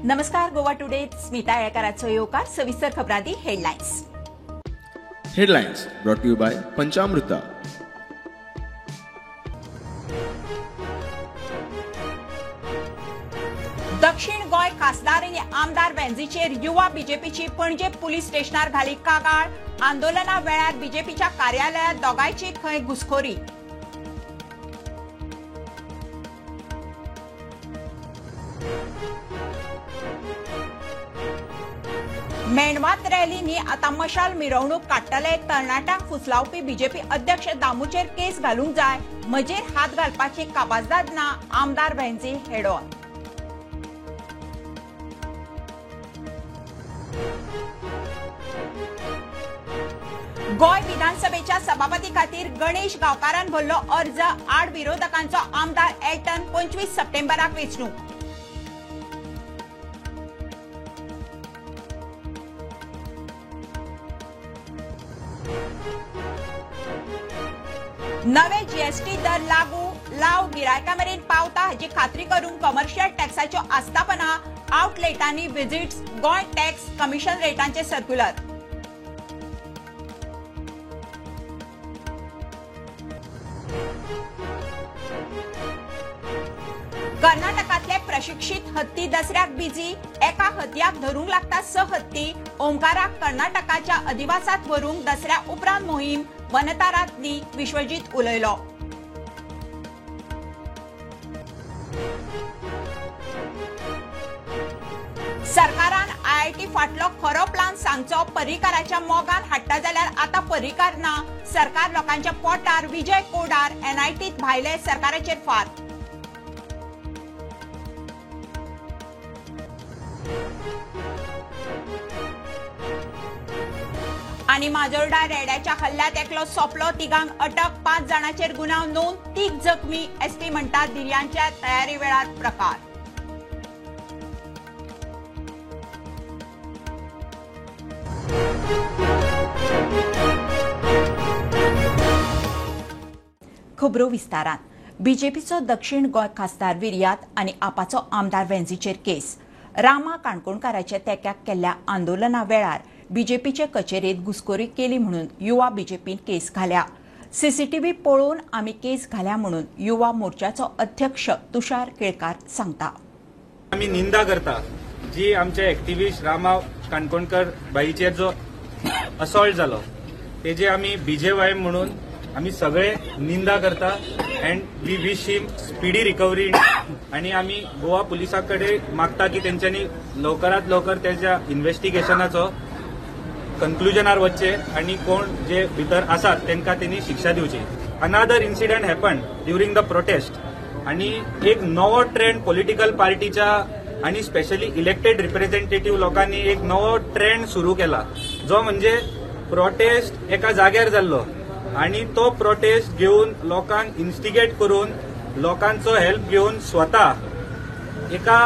नमस्कार, गोवा टुडे स्मिता येळकाराचो येवकार. सविस्तर खबरांनी headlines. Headlines brought to you by Panchamruta. दक्षिण गोंय खासदार आनी आमदार वेंझीचेर युवा बीजेपीची पणजे पुलीस स्टेशनार घाली कागाळ. आंदोलना वेळार बीजेपीच्या कार्यालयात दोगांयची खंय घुसखोरी. मेणवात रॅलींनी आतां मशाल मिरवणूक काडटले. तरणाट्यांक फुसलावपी बीजेपी अध्यक्ष दामूचेर केस घालूंक जाय. म्हजेर हात घालपाची काबाजदाद ना, आमदार वेंझी हेडॉन. गोंय विधानसभेच्या सभापती खातीर गणेश गांवकारान भरलो अर्ज. आड विरोधकांचो आमदार एल्टन 25 सप्टेंबराक वेंचणूक. नवे जीएसटी दर लागू, लाव गिरायकां मेरेन पावता हाची खात्री करूंक कमर्शियल टॅक्साच्यो आस्थापना आउटलेटांनी विजिट्स. गोंय टॅक्स कमिशन रेटांचे सर्क्युलर. कर्नाटकांतले प्रशिक्षित हत्ती दसऱ्याक बिजी. एका हतयाक धरूंक लागता 6 हत्ती. ओंकाराक कर्नाटकाच्या अधिवासात व्हरूंक दसऱ्या उपरांत मोहीम. वनतारांतली विश्वजीत उलयलो. सरकारान आयआयटी फाटलो खरो प्लान सांगचो. पर्रीकाराच्या मोगान हाडटा जाल्यार आतां पर्रीकार ना. सरकार लोकांच्या पोटार. विजय कोडार एनआयटीत भायले सरकाराचेर फार. आनी माजोर्डा रेड्याच्या हल्ल्यात एकलो सोंपलो, तिगांक अटक, 5 जाणांचेर गुन्यांव नोंद, 3 जखमी. एसपी म्हणटात धिरयांच्या तयारी वेळार प्रकार. खबरो विस्तारान. बीजेपीचो दक्षिण गोंय खासदार विर्यात आनी आपाचो आमदार वेंझीचेर केस. रामा काणकोणकाराच्या तेक्याक केल्ल्या आंदोलना वेळार बीजेपीचे कचेरेत घुसखोरी केली म्हणून युवा बीजेपीन केस घाल्या. सीसीटीव्ही पळोवन आमी केस घाल्या म्हणून युवा मोर्चाचो अध्यक्ष तुषार केळकार सांगता. आमी निंदा करता जी आमचे एक्टिविस्ट रामा काणकोणकर बाईचेर जो असॉल्ट जालो तेजे आमी बीजेवाय म्हणून आमी सगळे निंदा करता and we wish him speedy recovery. आनी आमी गोवा पुलिसां कडेन मागता की तेंच्यांनी लवकरात लवकर तेच्या इन्व्हेस्टिगेशनाचो कंक्लुजनार वचचे आनी कोण जे भितर आसात तांकां तेणी शिक्षा दिवची. Another incident happen during the protest आनी एक नवो ट्रेंड पॉलिटिकल पार्टीच्या आनी स्पेशली इलेक्टेड रिप्रेझेंटेटिव्ह लोकांनी एक नवो ट्रेंड सुरू केला, जो म्हणजे प्रोटेस्ट एका जाग्यार जाल्लो आनी तो प्रोटेस्ट घेवन लोकांक इन्स्टिगेट करून लोकांचो हेल्प घेवन स्वता एका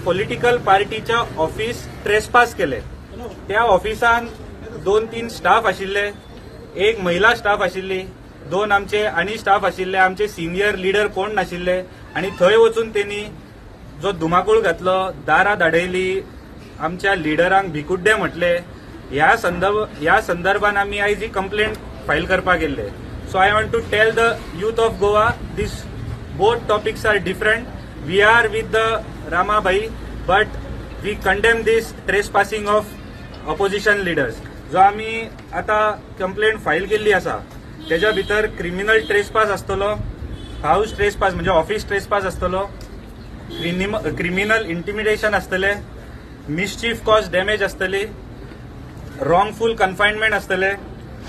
पॉलिटिकल पार्टीच्या ऑफिस ट्रेसपास केले. त्या ऑफिसान 2-3 स्टाफ आशिल्ले, एक महिला स्टाफ आशिल्ली, 2 आमचे आनी स्टाफ आशिल्ले, आमचे सिनियर लिडर कोण नाशिल्ले. आनी थंय वचून तेणी जो धुमाकूळ घातलो, दारां धाडयली, आमच्या लिडरांक भिकुड्डे म्हटले. ह्या संदर्भान आमी आयज ही कंप्लेंट फायल करपाक गेल्ले. So I want to tell the youth of Goa, this both topics are different. We are with the Rama bhai, but we condemn this trespassing of opposition leaders. जो आमी आतां कंप्लेंट फायल केल्ली आसा तेज्या भितर criminal trespass आसतलो, house trespass म्हणजे office trespass आसतलो, क्रिमिनल इंटिमिडेशन आसतले, मिसचीफ कॉज डॅमेज आसतली, रॉंगफूल कन्फायनमेंट आसतले,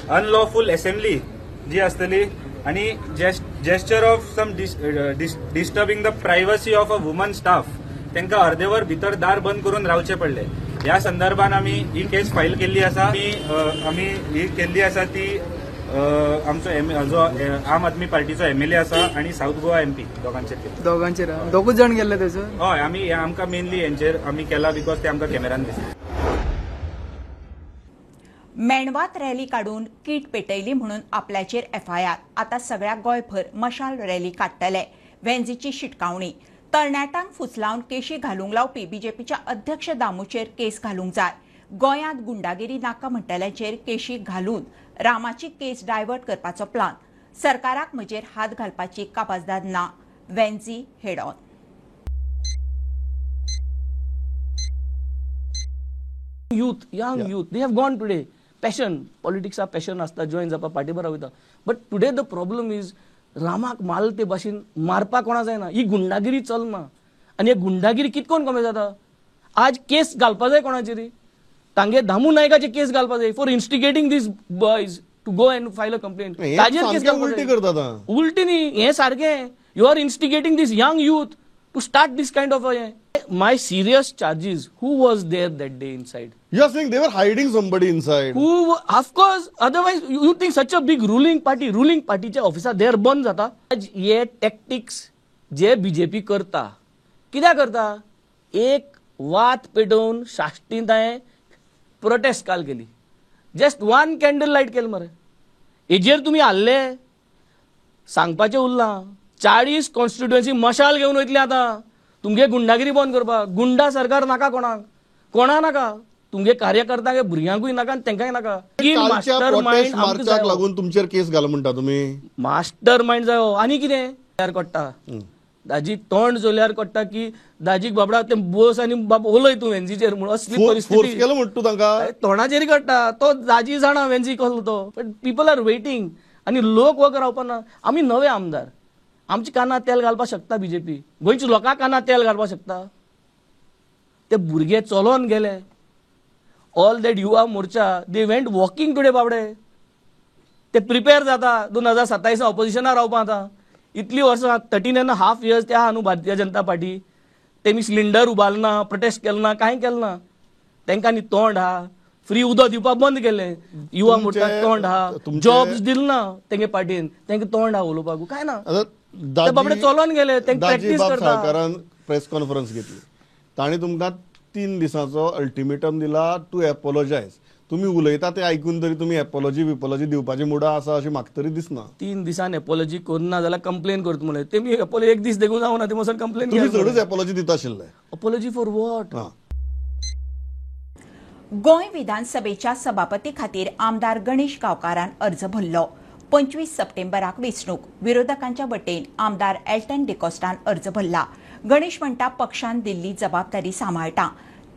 अनलॉफूल असेंब्ली जी आसतली आनी gesture of some disturbing the privacy of a woman staff. तांकां अर्देवर भितर दार बंद करून रावचे पडले. ह्या संदर्भान आमी ही केस फायल केल्ली आसा. आमी ही केल्ली आसा ती आमचो जो आम आदमी पार्टीचो एमएलए आसा आनी साऊथ गोवा एमपी दोगांचेर केली. दोगांचेर दोगूच जाण गेल्ले थंयसर? हय, आमी आमकां मेनली हेंचेर आमी केला because ते आमकां कॅमेरान दिसले. मेणवात रॅली काडून कीट पेटयली म्हणून आपल्याचेर एफआयआर. आतां सगळ्या गोंयभर मशाल रॅली काडटले. वेंझीची शिटकावणी. तरणाट्यांक फुसलावन केशी घालूंक लावपी बीजेपीच्या अध्यक्ष दामूचेर केस घालूंक जाय. गोंयांत गुंडागिरी नाका म्हणटल्यांचेर केशी घालून रामाची केस डायवर्ट करपाचो प्लान. सरकाराक म्हजेर हात घालपाची कापाजदाद ना. Venzy head on. Youth, young youth, they have gone today. Passion, politics are passion आसता, जॉईन जावपा पार्टी बरा वयता. But today the problem is रामाक मारल ते भाशेन मारपाक कोणा जायना. ही गुंडागिरी चलना आनी ही गुंडागिरी कितकोन कमी जाता. आज केस घालपा जाय कोणाचेर, तांगे दामू नायकाचे केस घालपा जाय for instigating these boys to go and file a complaint. ताजेर केस उलटी करता, उलटी न्ही, हें सारकें. You are instigating this young youth to start this kind of my serious charges. Who was there that day inside? You are saying they were hiding somebody inside. Who, of course, otherwise you think such a big ruling party, ruling party चे ऑफिसा there बंद जाता. आज ये tactics जे BJP करता, कित्याक करता? एक वात पेटोवन साश्टीन ताणें प्रोटेस्ट काल केली, जस्ट वन कॅन्डल लायट केली मरे. हेजेर तुमी हाल्ले, सांगपाचें उरलां. 40 कॉन्स्टिट्युएन्सी मशाल घेवन वयतले आतां तुमगे गुंडागिरी बंद करपाक. गुंडा सरकार नाका कोणाक, कोणा नाका, तुमगे कार्यकर्त्यांक भुरग्यांकूय नाका आनी तेंकांय नाका. मास्टर मायंड लागून तुमचेर केस घाल म्हणटा तुमी. मास्टर मायंड जायो आनी कितें कळटा. दाजीक तोंड जोल्यार कळटा की दाजीक बाबडा ते बोस आनी बाब उलय तूं वेन्झीचेर म्हणून असली परिस्थिती केलो म्हणटा तूं तांकां तोंडाचेर कळटा. तो दाजी जाणा वेन्झी कसलो तो. बट पीपल are waiting आनी लोक वग रावपा ना. आमी नवे आमदार, आमच्या कानार तेल घालपाक शकता बीजेपी, गोंयच्या लोकां कानार तेल घालपाक शकता. ते भुरगे चलोन गेले. All that Yuva Morcha they went walking today बाबडे. ते प्रिपेर जाता 2027 ऑपोजिशनार रावपा. आतां इतली वर्सां 13.5 इयर्स ते आहा न्हू भारतीय जनता पार्टी. तेमी सिलिंडर उबारना, प्रोटेस्ट केलो ना, कांय केलें ना. तेंकां न्ही तोंड आहा, फ्री उदक दिवपाक बंद केलें. युवा मोर्चा तोंड आहा, जॉब्स दिल ना तेंगे पार्टीन, तेंकां तोंड आहा उलोवपाक कांय ना. ते बाबडे चलोन गेले, तेंकां प्रॅक्टीस करता. सरकारान प्रेस कॉन्फरन्स घेतली, तांणी तुमकां 3 दिसांचो अल्टिमेटम दिला टू एपोलोजायज. तुमी उलयता ते आयकून तरी तुमी एपोलॉजी बिपोलॉजी दिवपाची मुडा आसा अशी म्हाका तरी दिसना. 3 दिसान एपोलॉजी करुना जाल्यार कंप्लेन करता म्हणलें. तेमी एपोलॉजी एक दीस देखून जावना, ते वचून कंप्लेन. तुमी चडूच एपोलॉजी दिता आशिल्ले. Apology for what? Goa विधानसभेच्या सभापती खातीर आमदार गणेश गांवकारान अर्ज भरलो. 25 सप्टेंबराक वेंचणूक. विरोधकांच्या वटेन आमदार एल्टन डिकॉस्टान अर्ज भरला. गणेश म्हणटा पक्षान दिल्ली जबाबदारी सांबाळटा.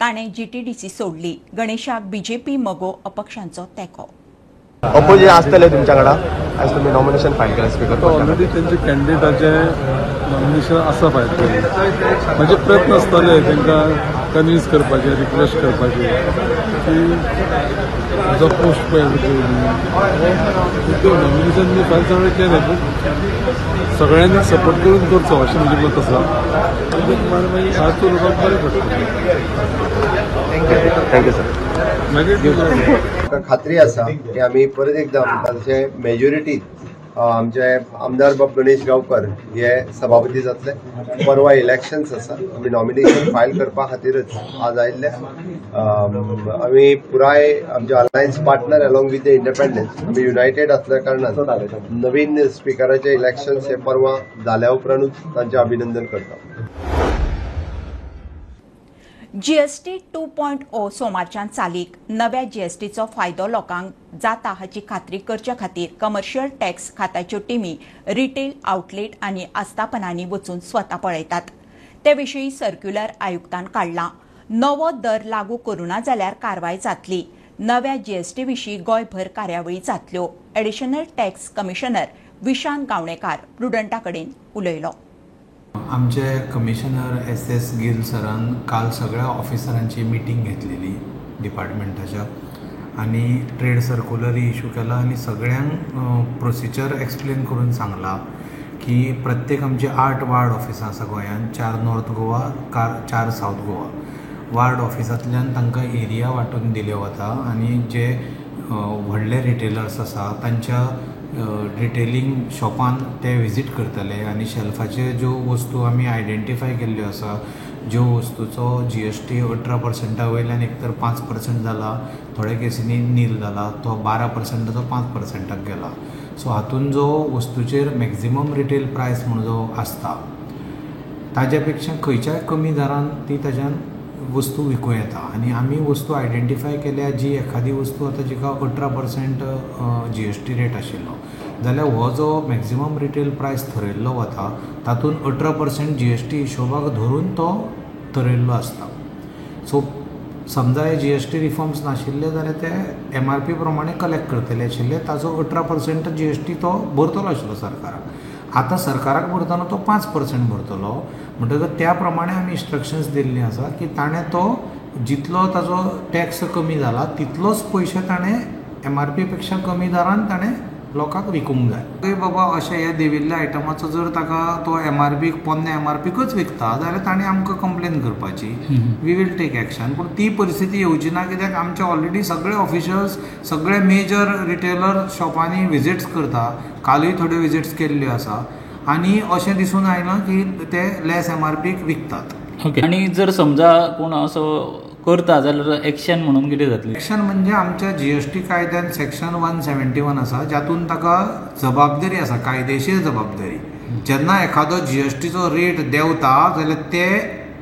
ताणें जीटीडीसी सोडली. गणेशाक बीजेपी मगो अपक्षांचो तेंको. अपोजिशन आसतले तुमच्या कडेन आज तुमी नॉमिनेशन फायल केलें स्पीकर. ऑलरेडी तेंचे कॅन्डिडेटाचें नॉमिनेशन आसा फायल केलें. म्हजे प्रयत्न आसताले तांकां कन्विन्स करपाचे, रिक्वेस्ट करपाचे की म्हजो पोस्ट पळय नॉमिनेशन मी फायल सगळें केलें, पूण सगळ्यांनी सपोर्ट करून करचो अशें म्हजें मत आसा. मागीर आज उलोवपाक बरें पडटा. Thank you sir. मागीर खात्री आसा की आमी परत एकदा तांचे मेजॉरिटीन आमचे आमदार बाब गणेश गांवकर हे सभापती जातले. परवा इलेक्शन्स आसा, आमी नॉमिनेशन फायल करपा खातीरच आज आयिल्ले. आमी पुराय आमचे alliance partner along with the independence आमी युनायटेड आसल्या कारणान नवीन स्पिकराचे इलेक्शन्स हे परवा जाल्या उपरांतूच तांचें अभिनंदन करता. जीएसटी 2.0 सोमारच्यान चालीक. नव्या जीएसटीचो फायदो लोकांक जाता हाची खात्री करचे खातीर कमर्शियल टॅक्स खात्याच्यो टिमी रिटेल आउटलेट आनी आस्थापनांनी वचून स्वता पळयतात. ते विशीं सर्क्युलर आयुक्तान काडलां. नवो दर लागू करुना जाल्यार कारवाय जातली. नव्या जीएसटी विशीं गोंयभर कार्यावळी जातल्यो. Additional tax commissioner Vishant Gaonekar प्रुडंटा कडेन उलयलो. आमचे कमिशनर एस एस गिल सरान काल सगळ्या ऑफिसरांची मिटींग घेतलेली डिपार्टमेंटाच्या आनी ट्रेड सर्कुलरय इशू केला आनी सगळ्यांक प्रोसिजर एक्सप्लेन करून सांगला की प्रत्येक आमचे 8 वार्ड ऑफिसां आसा गोंयांत, 4 north Goa, 4 south Goa. Ward ऑफिसांतल्यान तांकां एरिया वांटून दिल्यो वता आनी जे व्हडले रिटेलर्स आसा तांच्या रिटेलिंग शॉपान ते विजीट करतले आनी शेल्फाचेर ज्यो वस्तू आमी आयडेंटिफाय केल्ल्यो आसा, ज्यो वस्तूचो जीएसटी 18% वयल्यान एक तर 5% जाला, थोड्या केसींनी नील जाला, तो 12%चो 5%क गेला. सो हातून जो वस्तूचेर मॅक्झिमम रिटेल प्रायस म्हूण जो आसता ताज्या पेक्षा खंयच्याय कमी दरान ती ताज्यान वस्तू विकूं येता. आनी आमी वस्तू आयडेंटिफाय केल्या जी एखादी वस्तू आतां जिका 18% GST rate आशिल्लो जाल्यार हो जो मॅक्झिमम रिटेल प्रायस थरयल्लो वता तातूंत 18% GST हिशोबाक धरून तो थरयल्लो आसता. सो समजा हे GST reforms नाशिल्ले जाल्यार ते MRP प्रमाणे कलेक्ट करतले आशिल्ले, ताजो 18% GST तो भरतलो आशिल्लो सरकाराक. आतां सरकाराक भरतना तो 5% भरतलो. म्हणटकच त्या प्रमाणे आमी इन्स्ट्रक्शन्स दिल्ली आसा की ताणें तो जितलो ताजो टॅक्स कमी जाला तितलोच पयशे ताणें MRP पेक्षा कमी दरान ताणें लोकांक विकूंक जाय. बाबा अशें हे देविल्ल्या आयटमाचो जर ताका तो MRP पोन्न्या MRPकच विकता जाल्यार ताणें आमकां कंप्लेन करपाची, we will take action. पूण ती परिस्थिती येवची ना कित्याक आमचे ऑलरेडी सगळे ऑफिशल्स सगळे मेजर रिटेलर शॉपांनी विजिट्स करता, कालूय थोड्यो विजिट्स केल्ल्यो आसा आनी अशें दिसून आयलां की ते लेस MRPक विकतात. ओके, आनी जर समजा कोण असो करता जाल्यार एक्शन म्हणून कितें जातलें? एक्शन म्हणजे आमच्या GST कायद्यान सेक्शन 171 आसा जातून ताका जबाबदारी आसा, कायदेशीर जबाबदारी. जेन्ना एखादो GSTचो रेट देंवता जाल्यार ते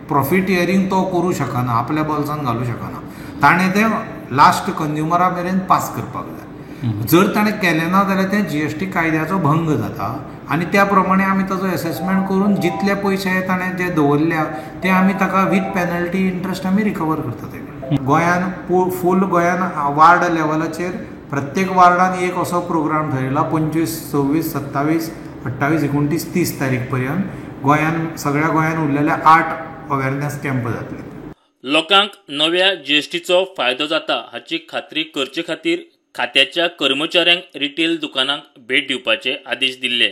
प्रॉफिटियरींग तो करूं शकना, आपल्या बोल्सान घालूं शकना, ताणें तें लास्ट कंज्युमरा मेरेन पास करपाक जाय. जर ताणें केलें ना जाल्यार तें GST कायद्याचो भंग जाता आनी त्या प्रमाणे आमी ताजो एसेसमेंट करून जितले पयशे ताणें जे दवरल्या ते आमी ताका वीथ पेनल्टी इंट्रस्ट आमी रिकवर करता. ते गोंयान फूल गोंयान वार्ड लेवलाचेर प्रत्येक वार्डान एक असो प्रोग्राम थरयला 25, 26, 27, 28, 29, 30 तारीख पर्यंत गोंयान सगळ्या गोंयान उरलेले 8 अवेरनेस कॅम्प जातले. लोकांक नव्या GSTचो फायदो जाता हाची खात्री करचे खातीर खात्याच्या कर्मचाऱ्यांक रिटेल दुकानांक भेट दिवपाचे आदेश दिल्ले.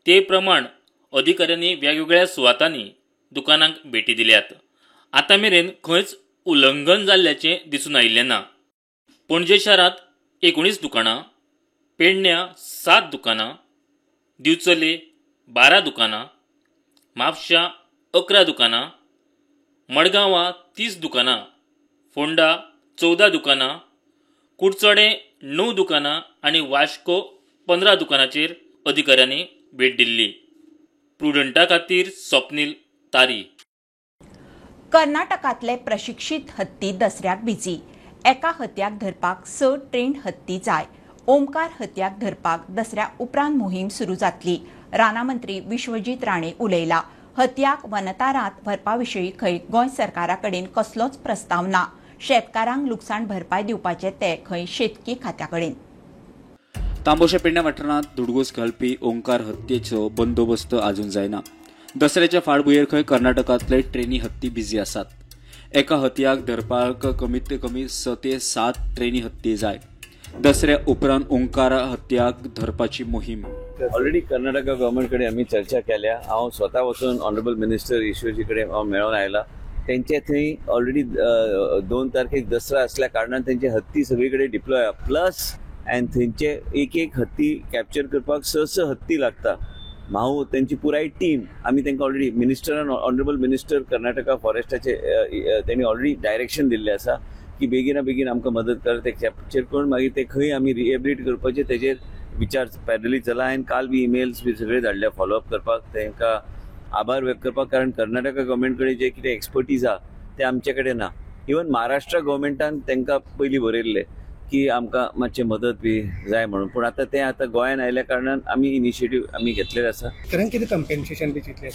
ते प्रमाण अधिकाऱ्यांनी वेगवेगळ्या सुवातांनी दुकानांक भेटी दिल्यात. आतां मेरेन खंयच उल्लंघन जाल्ल्याचें दिसून आयिल्लें ना. पणजे शारांत 19 दुकानां, पेडण्यां 7 दुकानां, दिवचले 12 दुकानां, म्हापशां 11 दुकानां, मडगांवां 30 दुकानां, फोंडा 14 दुकानां, कुडचडें 9 दुकानां आनी वास्को 15 दुकानांचेर अधिकाऱ्यांनी भेट दिल्ली. प्रुडंटा खातीर स्वप्नील तारी. कर्नाटकांतले प्रशिक्षीत हत्ती दसऱ्याक बिजी. एका हत्याक धरपाक 6 ट्रेंड हत्ती जाय. ओमकार हत्याक धरपाक दसऱ्या उपरांत मोहीम सुरू जातली. राना मंत्री विश्वजीत राणे उलयला. हत्याक वनतारांत व्हरपा विशीं खंय गोंय सरकारा कडेन कसलोच प्रस्ताव ना. शेतकारांक लुकसाण भरपाय दिवपाचे ते खंय शेतकी खात्या कडेन. तांबोशे पेडण्या वाठारांत धुडगूस घालपी ओंकार हत्येचो बंदोबस्त अजून जायना. दसऱ्याच्या फाटभुंयेर खंय कर्नाटकांतले ट्रेनी हत्ती बिजी आसात. एका हतयाक धरपाक कमीत कमी 6 ते 7 ट्रेनी हत्ती जाय. दसऱ्या उपरांत ओंकार हत्याक धरपाची मोहीम. ऑलरेडी कर्नाटका गव्हर्मेंट कडेन आमी चर्चा केल्या. हांव स्वता वचून ऑनरेबल मिनिस्टर ईश्वरजी कडेन हांव मेळोन आयला. तेंचे थंय ऑलरेडी 2 तारखेक दसरा असल्या कारणान तेंचे हत्ती सगळी कडेन डिप्लॉय प्लस आनी थंयचे एक एक हत्ती कॅप्चर करपाक 6 हत्ती लागता. माहू तेंची पुराय टीम आमी तेंकां ऑलरेडी मिनिस्टरान ऑनरेबल मिनिस्टर कर्नाटका फॉरेस्टाचे तेणी ऑलरेडी डायरेक्शन दिल्लें आसा की बेगिना बेगीन आमकां मदत कर, ते कॅप्चर करून मागीर ते खंय आमी रिहेबिलिट करपाचे तेजेर विचार पॅरलली चला. आनी काल बी इमेल्स बी सगळे धाडले फॉलोअप करपाक, तेंकां आभार व्यक्त करपाक, कारण कर्नाटका गव्हर्मेंट कडेन जे कितें एक्सपर्टीज आहा ते आमचे कडेन ना. इवन महाराष्ट्र गव्हर्मेंटान तेंकां पयलीं बरयल्लें की आमकां मातशें मदत बी जाय म्हणून, पूण आतां तें आतां गोंयान आयल्या कारणान आमी इनिशिएटीव आमी घेतलेलें आसा. कितें कंपेन्सेशन बी चिंतलें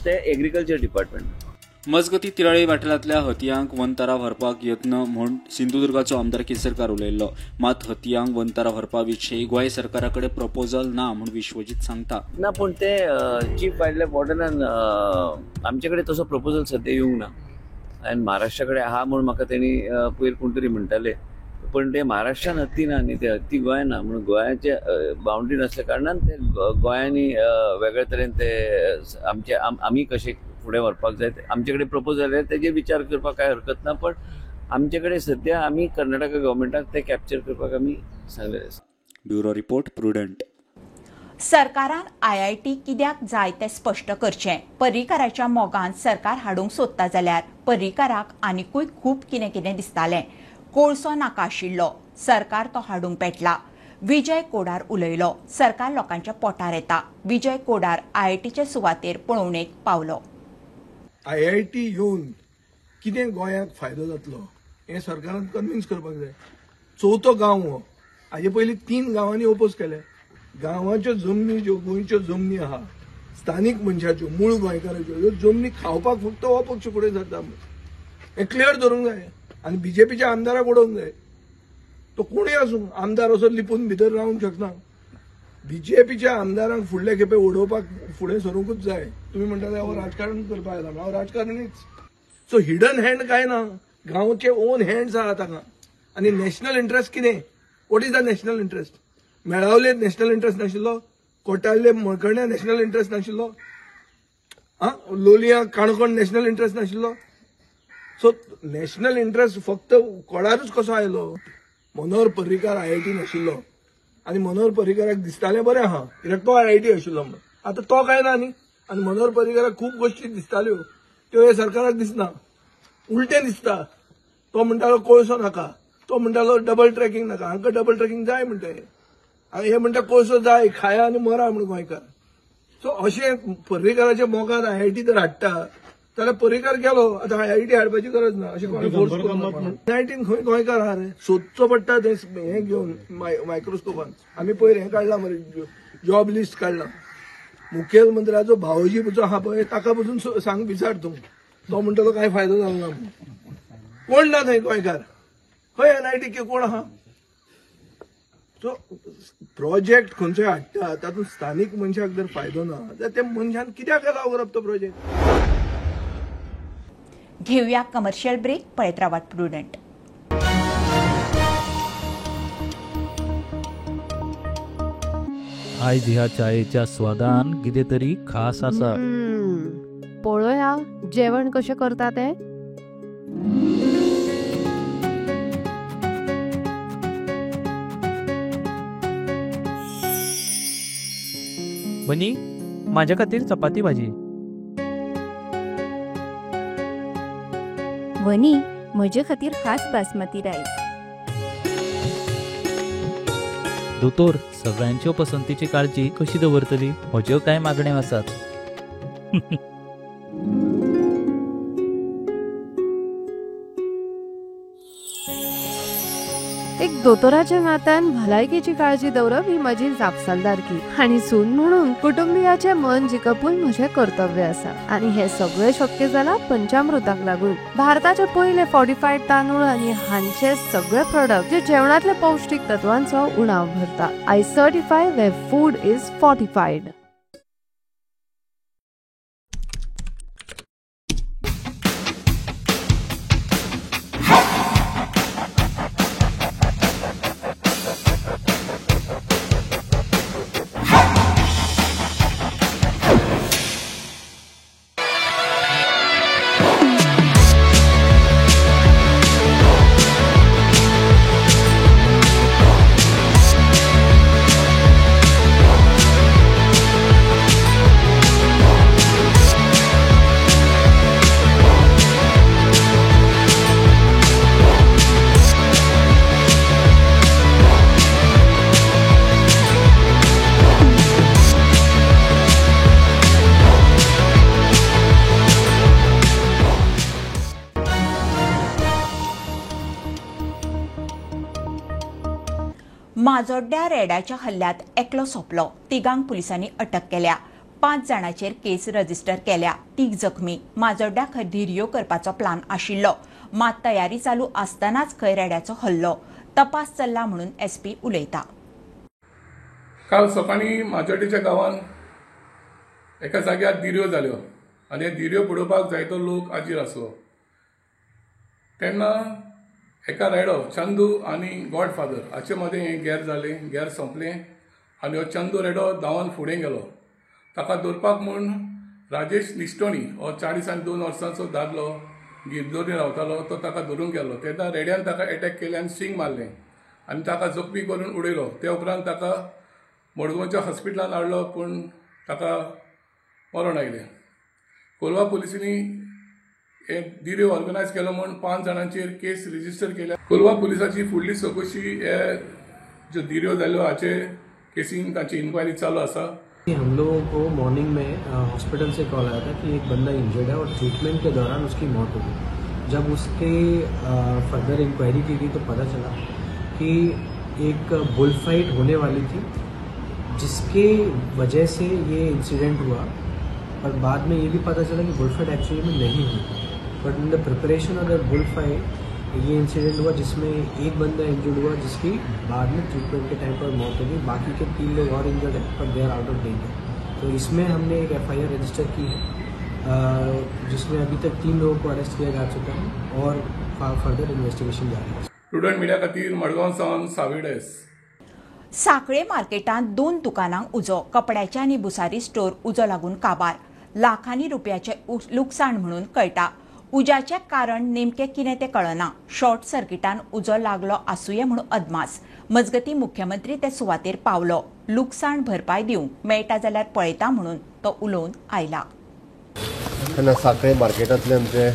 तें एग्रीकल्चर डिपार्टमेंट. मजगती तिराळी वाठारांतल्या हतयांक वनतारा व्हरपाक यत्न म्हूण सिंधुदुर्गाचो आमदार केसरकार उलयल्लो. मात हतयांक वनतारा व्हरपा विशीं गोंय सरकारा कडेन प्रपोजल ना म्हूण विश्वजीत सांगता. ना, पूण ते चीफ वायल्ड लायफ वॉर्डनान आमचे कडेन तसो प्रपोजल सद्या येवंक ना आनी महाराष्ट्रा कडेन आहा म्हूण म्हाका तेणी पयर कोण तरी म्हणटाले, पण ते महाराष्ट्रान हत्ती ना न्ही, ते हत्ती गोंयान ना म्हणून गोंयाचे बाउंड्री नासल्या कारणान ते गोंयांनी वेगळे तरेन ते आमचे आमी कशे फुडें व्हरपाक जाय आमचे कडेन प्रपोजल आहे तेजेर विचार करपाक कांय हरकत ना, पण आमचे कडेन सद्या आमी कर्नाटका गव्हर्मेंटाक ते कॅप्चर करपाक आमी सांगलेलें आसा. Bureau report, Prudent. सरकारान IIT कित्याक जाय तें स्पश्ट करचें. पर्रीकाराच्या मोगान सरकार हाडूंक सोदता जाल्यार पर्रीकाराक आनिकूय खूब कितें कितें दिसतालें. कोळसो नाका आशिल्लो, सरकार तो हाडूंक पेटला. विजय कोडार उलयलो. सरकार लोकांच्या पोटार येता. विजय कोडार IITचे सुवातेर पळोवणेक पावलो. IIT येवन कितें गोंयाक फायदो जातलो हें सरकारान कन्विन्स करपाक जाय. चवथो गांव हो, हाजे पयलीं 3 गांवांनी ओपोज केले. गांवाच्यो जमनी ज्यो गोंयच्यो जमनी आहा स्थानीक मनशाच्यो, मूळ गोंयकाराच्यो, ह्यो जमनी खावपाक फक्त हो पक्ष फुडें सरता हें क्लियर धरूंक जाय आनी बीजेपीच्या आमदाराक उडोवंक जाय. तो कोणूय आसूं, आमदार असो लिपून भितर रावंक शकना. बीजेपीच्या आमदारांक फुडले खेपे उडोवपाक फुडें सरूंकूच जाय. तुमी म्हणटा हो राजकारण करपाक येता, हांव राजकारणीच. सो हिडन हँड काय ना, गांवचे ओन हँड्स आहा ताका. आनी नॅशनल इंट्रस्ट कितें? What is the national interest? मेळावले national interest नाशिल्लो, कोटाले मळकर्ण्या नॅशनल इंट्रस्ट नाशिल्लो, आं लोलयां काणकोण नॅशनल इंट्रस्ट नाशिल्लो. सो नॅशनल इंट्रस्ट फक्त कोणारूच कसो आयलो? मनोहर पर्रीकार IIT नाशिल्लो आनी मनोहर पर्रीकाराक दिसतालें बरें आहा कित्याक तो IIT आशिल्लो म्हणून. आतां तो काय ना न्ही. आनी मनोहर पर्रीकाराक खूब गोश्टी दिसताल्यो त्यो हे सरकाराक दिसना, उलटें दिसता. तो म्हणटालो कोळसो नाका, तो म्हणटालो डबल ट्रॅकिंग नाका, हांकां डबल ट्रॅकिंग जाय म्हणटा हे, आनी हे म्हणटा कोळसो जाय, खाया आनी मरा म्हण गोंयकार. सो अशें पर्रीकाराच्या मोगान IIT जर हाडटा जाल्यार पर्रीकार गेलो, आतां IIT हाडपाची गरज ना. अशें कोणें फोर्स करूंक NITन खंय गोंयकार आहा रे, सोदचो पडटा तें हें घेवन मायक्रोस्कोपान. आमी पयर हें काडलां मरे, जॉब लिस्ट काडलां. मुखेलमंत्र्याचो भावोजी जो आहा पळय ताका पसून सांग विचार तूं, तो म्हणटलो कांय फायदो जालो ना. कोण ना थंय गोंयकार, खंय NIT कोण आहा? सो प्रोजेक्ट खंयचोय हाडटा तातूंत स्थानीक मनशाक जर फायदो ना जाल्यार त्या मनशान कित्याक अलाव करप तो प्रोजेक्ट? घेऊया कमर्शियल ब्रेक. पळयत रावात प्रुडंट. आयज ह्या चायेच्या स्वादान कितें तरी खास आसा. पळोवया जेवण कशें करता तें. बनी, माझ्या खातीर चपाती भाजी. वनी, म्हजे खातीर खास बासमती रायस. दोतोर, सगळ्यांच्यो पसंतीची काळजी कशी दवरतली? म्हज्यो कांय मागण्यो आसात. एक दोतोराच्या नात्यान भलायकेची काळजी दवरप ही म्हजी जापसालदारकी आनी सून म्हणून कुटुंबियाचें मन जिखपूय म्हजें कर्तव्य आसा. आनी हें सगळें शक्य जालां पंचामृताक लागून. भारताचे पयले फॉर्टिफायड तांदूळ आनी हांचे सगळे प्रोडक्ट जे जेवणांतले पौष्टीक तत्वांचो उणाव भरता. I certify where food is fortified. Majorda रेड्याच्या हल्ल्यात एकलो सोंपलो. तिगांक पुलिसांनी अटक केल्या. 5 जाणांचेर केस रजिस्टर केल्या. 3 जखमी. माजोड्ड्या खंय धिरयो करपाचो प्लान आशिल्लो, मात तयारी चालू आसतनाच खंय रेड्याचो हल्लो. तपास चल्ला म्हणून एसपी उलयता. काल सकाळीं माजोड्डेच्या गांवांत एका जाग्यार धिरयो जाल्यो आनी हे धिरयो बुडोवपाक जायतो लोक हाजीर आसलो. तेन्ना एका रेडो चंदू आनी गॉडफादर हाचे मदें हें गेर जालें, गेर सोंपलें आनी हो चंदू रेडो धांवन फुडें गेलो. ताका दवरपाक म्हूण राजेश निश्टोणी हो 42 वर्सांचो दादलो गिरदोरी रावतालो, तो ताका धरूंक गेलो. तेन्ना रेड्यान ताका एटॅक केले आनी सींग मारलें आनी ताका जखमी करून उडयलो. ते उपरांत ताका मडगांवच्या हॉस्पिटलान हाडलो, पूण ताका मरण आयलें. कोलवा पुलिसांनी हे धिरयो ऑर्गनायज केलो म्हूण 5 जाणांचेर केस रजिस्टर केल्या. कोलवा पुलिसाची फुडली चवकशी हे ज्यो धिरयो जाल्यो हाचे केसीन तांची इन्क्वायरी चालू आसा. हम लोगों को मॉर्निंग में हॉस्पिटल से कॉल आया था कि एक बंदा इंजर्ड है और ट्रीटमेंट के दौरान उसकी मौत हो गई। जब उसके फर्दर इंक्वायरी की गई तो पता चला कि एक बुल फाइट होने वाली थी जिसके वजह से ये इंसिडेंट हुआ, पर बाद में ये भी पता चला कि बुल फाइट एक्चुअली में नहीं हुई, but in the preparation of the bull fight ये इंसिडेंट हुआ जिसमें एक बंदा इंजर्ड हुआ जिसकी बाद में ट्रीटमेंट के टाइम पर मौत हो गई। बाकी के 3 लोग और इंजर्ड हैं पर they are out of danger. तो इसमें हमने एक एफआईआर रजिस्टर की है जिसमें अभी तक 3 लोगों को अरेस्ट किया जा चुका है और फर्दर इन्वेस्टिगेशन जारी है। स्टुडंट मिडिया खातीर मडगांव सावन साविडेस। सांखळे मार्केटांत 2 दुकानांक उजो, कपड्याचे आनी भुसारी स्टोर उजो लागून काबार, लाखांनी रुपयाचे लुकसाण म्हणून कळटा। उज्याचें कारण नेमकें कितें तें कळना। शॉर्ट सर्किटान उजो लागलो आसुये म्हणून अदमास। मजगतीं मुख्यमंत्री ते सुवातेर पावलो, लुकसाण भरपाय दिवंक मेळटा जाल्यार पळयता म्हणून तो उलोवन आयला। तेन्ना सांखळे मार्केटांतले आमचे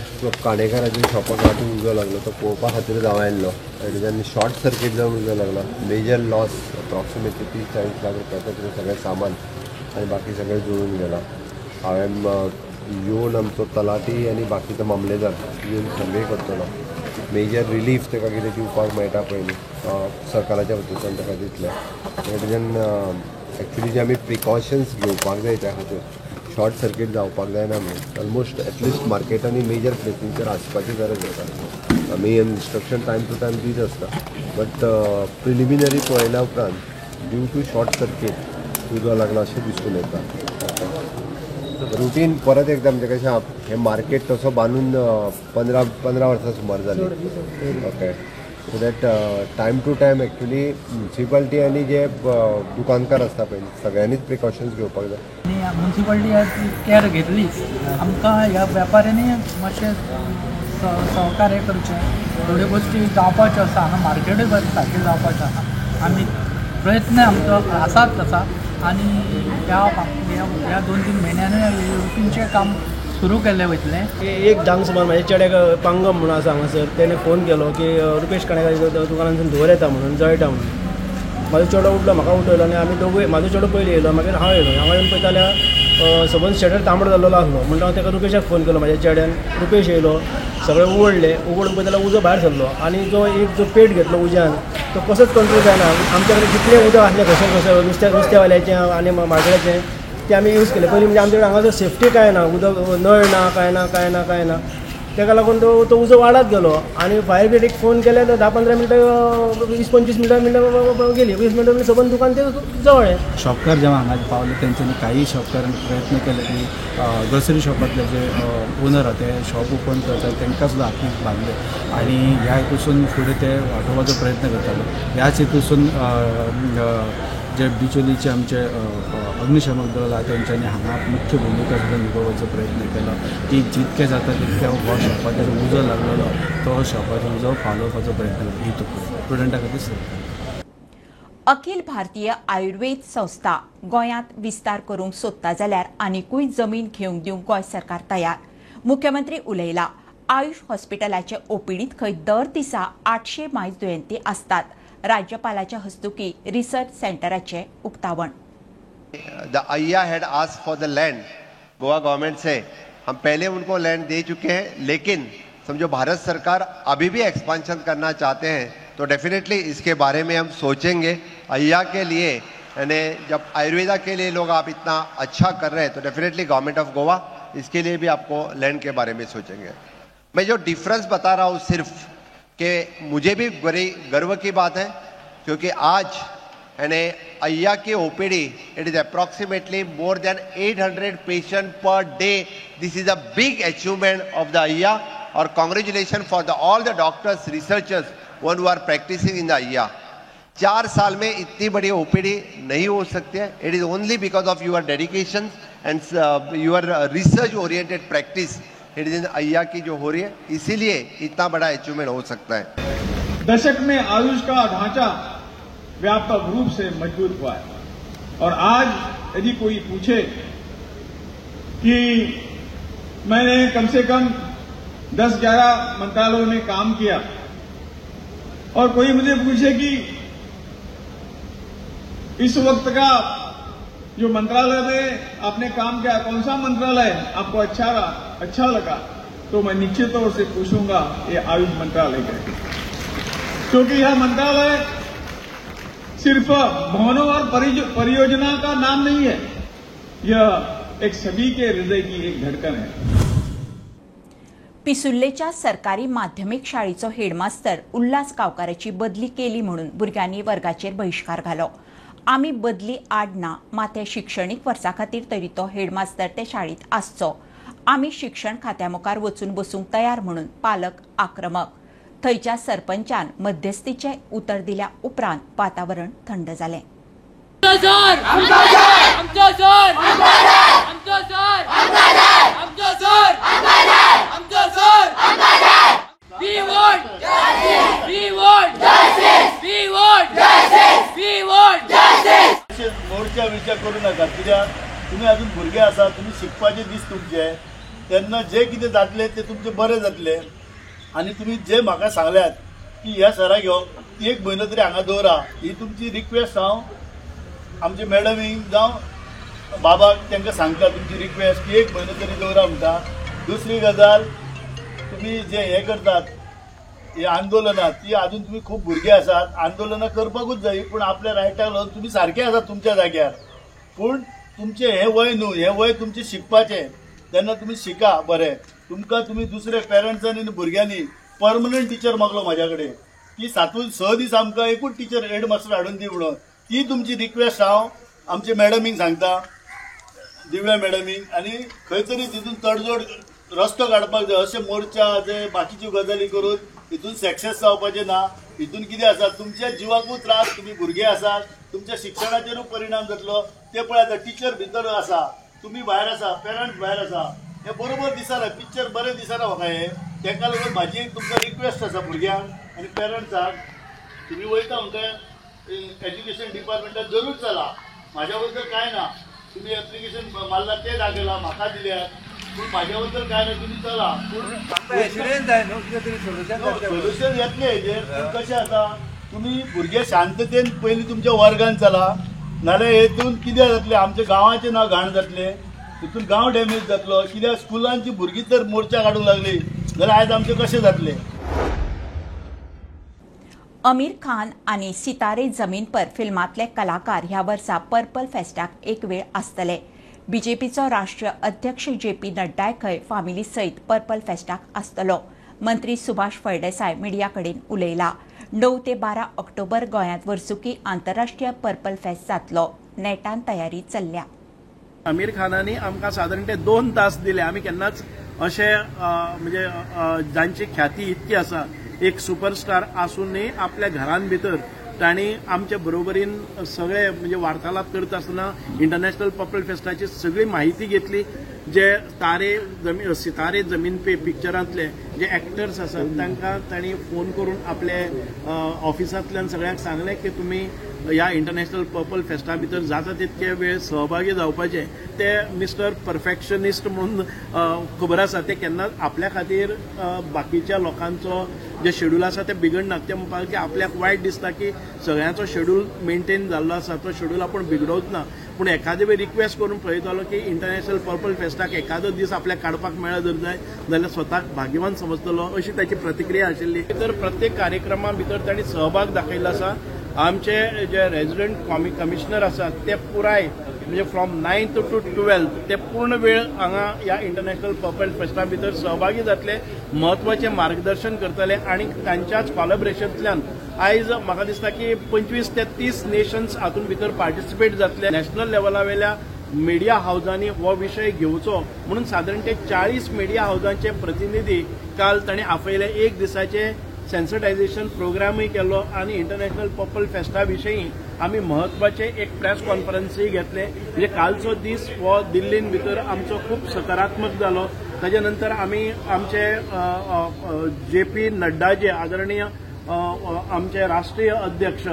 काणेकाराच्या शॉपाक राती उजो लागलो तो पळोवपा खातीर हांव आयिल्लो आनी तेन्ना शॉर्ट सर्कीट जावन उजो लागला। मेजर लॉस अप्रॉक्सिमेटली 30-40 लाख रुपयाचें सगळें सामान आनी बाकी सगळें जळून गेलां। हांवें येवन आमचो तलाठी आनी बाकीचो मामलेदार येवन सर्वे करतलो, मेजर रिलीफ ताका कितें दिवपाक मेळटा पळय सरकाराच्या वतींतल्यान ताका दितलें। आनी तेज्यान एक्चुली जे आमी प्रिकॉशन्स घेवपाक जाय त्या खातीर शॉर्ट सर्कीट जावपाक जायना म्हणून ऑलमोस्ट एटलिस्ट मार्केटांनी मेजर प्लेसींचेर आसपाची गरज आसा। आमी इन्स्ट्रक्शन टायम टू टायम दीत आसता, बट प्रिलिमिनरी पळयल्या उपरांत ड्यू टू शॉर्ट सर्कीट उजो लागला अशें दिसून येता। रुटीन परत एकदा म्हणजे कशें हें मार्केट तसो बांदून 15 वर्सां सुमार जालीं। Okay, so that time to time actually municipality आनी जे दुकानकार आसता पळय सगळ्यांनीच प्रिकॉशन्स घेवपाक जाय। आनी म्युनिसिपालिटी केअर घेतलीच, आमकां ह्या वेपाऱ्यांनी मातशें सहकार्य करचें, थोड्यो गोश्टी जावपाच्यो आसा, हांगा मार्केटूय बरें सारकें जावपाचें आसा। आमी प्रयत्न आमचो आसाच आसा आनी ह्या 2-3 म्हयन्यांनी रुटीनचें काम सुरू केल्लें वयतलें। एक 10 सुमार म्हाज्या चेड्याक पांगम म्हणून आसा हांगासर, तेणें फोन केलो की रुपेश काणेकार दुकानांतसून धुंवर येता म्हणून, जळटा म्हणून। म्हाजो चेडो उठलो, म्हाका उठयलो आनी आमी दोगूय, म्हाजो चेडो पयलीं येयलो, मागीर हांव येयलो। हांव येवन पळयता जाल्यार सबंद शटर तांबडो जाल्लो आसलो म्हणटा हांव ताका रुपेशाक फोन केलो म्हाज्या चेड्यान। रुपेश येयलो, सगळें उगडलें, उगडून पळयता जाल्यार उजो भायर सरलो आनी जो एक जो पेट घेतलो उज्यान तो कसोच कंट्रोल जायना। आमच्या कडेन जितलें उदक आसलें कशें कशें नुस्त्यावाल्याचें आनी मार्केटाचें तें आमी यूज केलें। पयलीं म्हणजे आमचे कडेन हांगासर सेफ्टी कांय ना, उदक नळ ना, कांय ना, कांय ना, कांय ना, ताका लागून तो उजो वाडत गेलो आनी फायर ब्रिगेडीक फोन केले तर 10-15 मिनटां 20-25 मिनटां गेली, 20 मिनटां सबंद दुकान ते जळ्ळें। शॉपकार जेव्हा हांगा पावले तेंच्यांनी काही शॉपकारांनी प्रयत्न केले की ग्रोसरी शॉपांतले जे ओनर आहा ते शॉप ओपन करतात तांकां सुद्दां हातीक बांदले आनी ह्या हितूसून फुडें ते वाटोवपाचो प्रयत्न करताले। ह्याच हितूसून जे बिचोलीचे आमचे अग्निशमक दल आहा तेंच्यांनी हांगा मुख्य भुमिका सुद्दां निभोवपाचो प्रयत्न केलो की जितके जाता तितके हो शॉपाचेर उजो लागलेलो तो शॉपाचो उजो पालोवपाचो प्रयत्न केलो। हितून स्टुडंटा खातीर सर अखिल भारतीय आयुर्वेद संस्था गोंयांत विस्तार करूंक सोदता जाल्यार आनिकूय जमीन घेवंक दिवंक गोंय सरकार तयार, मुख्यमंत्री उलयला। आयुष हॉस्पिटलाचे ओपीडीत खंय दर दिसा 800 मायज दुयेंती आसतात। राज्यपालाच्या हस्तुकी रिसर्च सेंटराचे उक्तावण। The Aiya had asked for the land, Goa government से हम पहले उनको लैंड दे चुके हैं, लेकिन समझो भारत सरकार अभी भी एक्सपांशन करना चाहते हैं तो डेफिनेटली इसके बारे में हम सोचेंगे। अय्या के लिए यानी जब आयुर्वेदा के लिए लोग आप इतना अच्छा कर रहे हैं तो डेफिनेटली गवर्नमेंट ऑफ गोवा इसके लिए भी आपको लैंड के बारे में सोचेंगे। मैं जो डिफरेंस बता रहा हूँ सिर्फ कि मुझे भी बड़ी गर्व की बात है क्योंकि आज यानी अय्या की OPD it is approximately more than 800 patient per day. This is a big achievement of the Ayya Aur congratulation for the all the doctors researchers one who are practicing in the Ayya. 4 साल में इतनी बड़ी OPD नहीं हो सकती है। It is only because of your dedication and your research oriented practice it is in Ayya की जो हो रही है, इसीलिए इतना बड़ा अचीवमेंट हो सकता है। दशक में आयुष का ढांचा व्यापक रूप से मजबूत हुआ है और आज यदि कोई पूछे कि मैंने कम से कम 10-11 मंत्रालयों में काम किया और कोई मुझे पूछे कि इस वक्त का जो मंत्रालय में आपने काम किया, कौन सा मंत्रालय आपको अच्छा लगा, तो मैं निश्चित तौर से पूछूंगा ये आयुष मंत्रालय के, क्योंकि यह मंत्रालय सिर्फ भवनों और परियोजना का नाम नहीं है, यह एक सभी के हृदय की एक धड़कन है। पिसुर्लेच्या सरकारी माध्यमिक शाळेचो हेडमास्तर उल्हास गांवकाराची बदली केली म्हणून भुरग्यांनी वर्गाचेर बहिश्कार घालो। आमी बदली आड ना, मात शिक्षणीक वर्सा खातीर तरी तो हेडमास्तर ते शाळेंत आसचो। आमी शिक्षण खात्या मुखार वचून बसूंक तयार म्हणून पालक आक्रमक। थंयच्या सरपंचान मध्यस्थीचें उतर दिल्या उपरांत वातावरण थंड जालें। मोर्चा विर्चा करू नाका, कित्याक तुमी अजून भुरगे आसा, तुमी शिकपाचे दीस तुमचे, तेन्ना जे कितें जातलें तें तुमचें बरें जातलें। आनी तुमी जे म्हाका सांगल्यात की ह्या सराक घेवन एक म्हयनो तरी हांगा दवरा, ही तुमची रिक्वेस्ट हांव आमचे मॅडमीक जावं बाबाक तांकां सांगता तुमची रिक्वेस्ट की एक म्हयनो तरी दवरा म्हणटा। दुसरी गजाल, तुमी जे हे करतात हे आंदोलनां, ती अजून तुमी खूब भुरगे आसात, आंदोलनां करपाकूच जाय, पूण आपल्या रायटाक लागून तुमी सारके आसात तुमच्या जाग्यार, पूण तुमचें हें वय न्हू, हें वय तुमचें शिकपाचें, तेन्ना तुमी शिका बरें। तुमकां तुमी दुसरे पेरंट्सांनी आनी भुरग्यांनी परमनंट टिचर मागलो म्हाज्या कडेन की 7 से 6 दीस आमकां एकूच टिचर हेडमास्टर हाडून दी म्हणून, ती तुमची रिक्वेस्ट हांव आमचे मॅडमीक सांगता, दिव्या मॅडमीक, आनी खंय तरी तितून तडजोड रस्तो काडपाक जाय। अशे मोर्चा जे बाकीच्यो गजाली करून हितून सक्सेस जावपाचें ना। हितून कितें आसा, तुमच्या जिवाकूय त्रास, तुमी भुरगे आसात, तुमच्या शिक्षणाचेरूय परिणाम जातलो। ते पळय टिचर भितर आसा, तुमी भायर आसा, पेरंट्स भायर आसा, हे बरोबर दिसना, पिक्चर बरें दिसना म्हाका हें। ताका लागून म्हाजी एक तुमकां रिक्वेस्ट आसा भुरग्यांक आनी पेरंट्सांक, तुमी वयता म्हणटा एज्युकेशन डिपार्टमेंटात जरूर चला, म्हाज्या बद्दल कांय ना, तुमी एप्लिकेशन मारला तें दाखयलां म्हाका दिल्यात, पूण म्हाज्या बद्दल कांय ना, तुमी चला, पूण सोल्युशन येतलें हेजेर। पूण कशें आसा, तुमी भुरगे शांततेन पयलीं तुमच्या वर्गान चला, नाल्यार हेतून कितें जातलें, आमच्या गांवाचें नांव घाण जातलें, तितून गांव डॅमेज जातलो। कित्याक स्कुलांची भुरगीं तर मोर्चा काडूंक लागली जाल्यार आयज आमचें कशें जातलें। अमीर खान आनी सितारे जमीन पर फिल्मांतले कलाकार ह्या वर्सा पर्पल फेस्टाक एक वेळ आसतले। बीजेपीचो राष्ट्रीय अध्यक्ष जे पी नड्डाय खंय फामिली सयत पर्पल फेस्टाक आसतलो। मंत्री सुभाष फळदेसाय मिडिया कडेन उलयला। 9 ते 12 ऑक्टोबर गोंयांत वर्सुकी आंतरराष्ट्रीय पर्पल फेस्ट जातलो। नेटान तयारी चल्ल्या। आमिर खानांनी आमकां सादारण ते 2 तास दिले। आमी केन्नाच अशे म्हणजे जांची ख्याती इतकी आसा, एक सुपरस्टार आसूनय आपल्या घरान भितर तांणी आमच्या बरोबरीन सगळे म्हणजे वार्तालाप करता आसतना इंटरनॅशनल पर्पल फेस्टाची सगळी माहिती घेतली। जे तारे सितारे जमीन पे पिक्चरांतले जे एक्टर्स आसात तांकां तांणी फोन करून आपले ऑफिसांतल्यान सगळ्यांक सांगलें की तुमी ह्या इंटरनॅशनल पर्पल फेस्टा भितर जाता तितके वेळ सहभागी जावपाचे। ते मिस्टर परफेक्शनिस्ट म्हणून खबर आसा, ते केन्नाच आपल्या खातीर बाकीच्या लोकांचो जे शेड्यूल आसा ते बिगडनात। ते म्हणपाक की आपल्याक वायट दिसता की सगळ्यांचो शेड्यूल मेंटेन जाल्लो आसा तो शेड्यूल आपूण बिगडोवच ना, पूण एखादे वेळ रिक्वेस्ट करून पळयतालो की इंटरनॅशनल पर्पल फेस्टाक एखादो दीस आपल्याक काडपाक मेळत जर जाय जाल्यार स्वताक भाग्यवान समजतलो अशी ताची प्रतिक्रिया आशिल्ली। तर प्रत्येक कार्यक्रमा भितर तांणी सहभाग दाखयल्लो आसा। आमचे जे रेजिडंट कमिशनर आसात ते पुराय म्हणजे फ्रॉम 9th to 12th ते पूर्ण वेळ हांगा ह्या इंटरनॅशनल पर्पल फेस्टा भितर सहभागी जातले, म्हत्वाचें मार्गदर्शन करतले आनी तांच्याच कॉलॅबरेशनांतल्यान आयज म्हाका दिसता की 25 ते 30 नेशन्स हातूंत भितर पार्टिसिपेट जातले। नॅशनल लेवला वयल्या मिडिया हावजांनी हो विशय घेवचो म्हणून सादारण ते 40 मिडिया हावजांचे प्रतिनिधी काल तांणी आपयले। एक दिसाचे सेन्सिटायझेशन प्रोग्रामूय केलो आनी इंटरनॅशनल पर्पल फेस्टा विशयी आमी म्हत्वाचे एक प्रेस कॉन्फरन्सूय घेतले। म्हणजे कालचो दीस हो दिल्लीन भितर आमचो खूब सकारात्मक जालो। ताजे नंतर आमी आमचे जे पी नड्डाजी आदरणीय आमचे राष्ट्रीय अध्यक्ष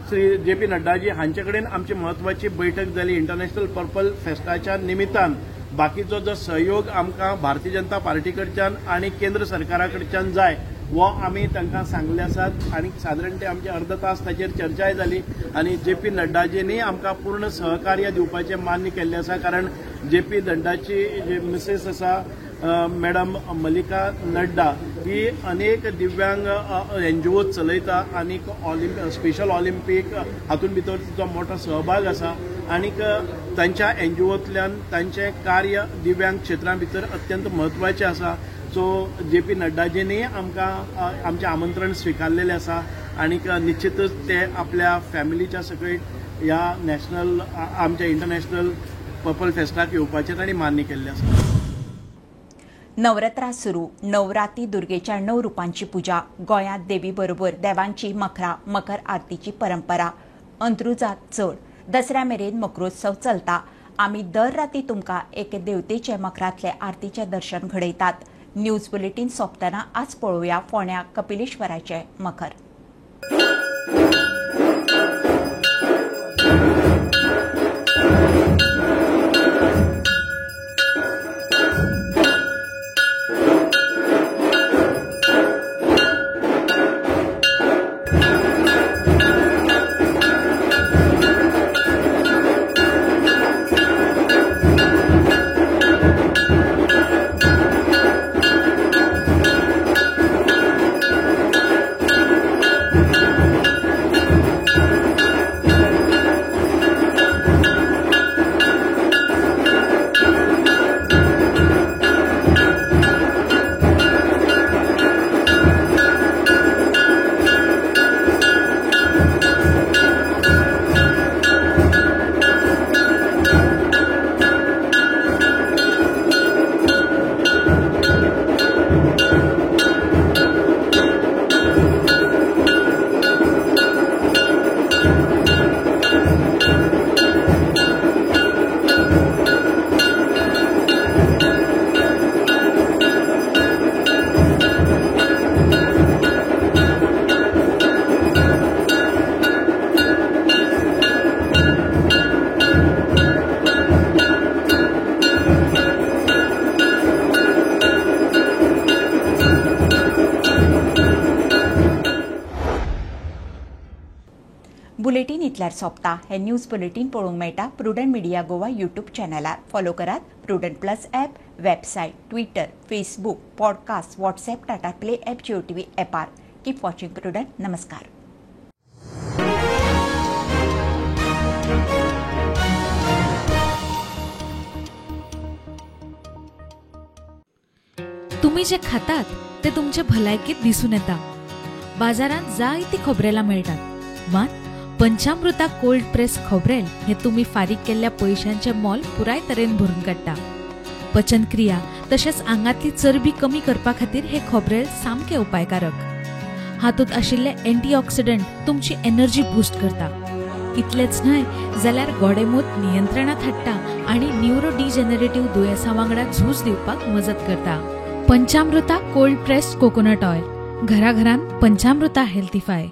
श्री जे पी नड्डाजी हांचे कडेन आमची म्हत्वाची बैठक जाली। इंटरनॅशनल पर्पल फेस्टाच्या निमित्तान बाकीचो जो सहयोग आमकां भारतीय जनता पार्टी कडच्यान आनी केंद्र सरकारा कडच्यान जाय हो आमी तांकां सांगले आसात आनी सादारण ते आमचे अर्द तास ताचेर चर्चाय जाली आनी जे पी नड्डाजींनी आमकां पूर्ण सहकार्य दिवपाचें मान्य केल्लें आसा. कारण जे पी नड्डाची जे मिसेस आसा मॅडम मलिका नड्डा ही अनेक दिव्यांग एनजीओ चलयता आनी स्पेशल ऑलिम्पीक हातूंत भितर तिचो मोठो सहभाग आसा आनीक तांच्या एनजीओंतल्यान तांचें कार्य दिव्यांग क्षेत्रां भितर अत्यंत म्हत्वाचें आसा. सो जे पी नड्डाजींनी आमकां आमचें आमंत्रण स्विकारलेलें आसा आनीक निश्चितच ते आपल्या फॅमिलीच्या सकयल ह्या नॅशनल आमच्या इंटरनॅशनल पर्पल फेस्टाक येवपाचें तांणी मान्य केल्लें आसा. नवरात्रा सुरू. नवराती दुर्गेच्या 9 रुपांची पूजा. गोंयांत देवी बरोबर देवांची मखरा मकर आरतीची परंपरा अंत्रुजात चड. दसऱ्या मेरेन मकरोत्सव चलता. आमी दर राती तुमकां एके देवतेचे मखरांतले आरतीचें दर्शन घडयतात. न्यूज बुलेटीन सोंपतना आज पळोवया फोंड्या कपिलेश्वराचें मखर. बुलेटीन इतल्यार सोंपता. हे न्यूज बुलेटीन पळोवंक मेळटा प्रुडंट मिडिया गोवा यूट्यूब चॅनलार. फॉलो करात Prudent plus app, website, Twitter, Facebook, podcast, WhatsApp, Tata Play app, Jio TV ॲपार. Keep watching prudent. नमस्कार. तुम्ही जे खातात ते तुमचे भलायकेत दिसून येता. बाजारांत जायती खोबरेलां मेळटात, मात पंचामृता कोल्ड प्रेस खोबरेल हे तुम्ही फारीक केल्ल्या पयशांचे मोल पुराय तरेन भरून काडटा. पचनक्रिया तशेंच आंगांतली चरबी कमी करपा खातीर हे खोबरेल सामकें उपायकारक. हातूंत आशिल्ले अँटीऑक्सिडंट तुमची एनर्जी बूस्ट करता. इतलेंच न्हय जाल्यार गोडेमूत नियंत्रणांत हाडटा आनी न्युरो डिजनरेटिव्ह दुयेंसां वांगडा झूज दिवपाक मजत करता. Panchamrita cold pressed coconut oil, घराघरांत पंचामृता हेल्थीफाय.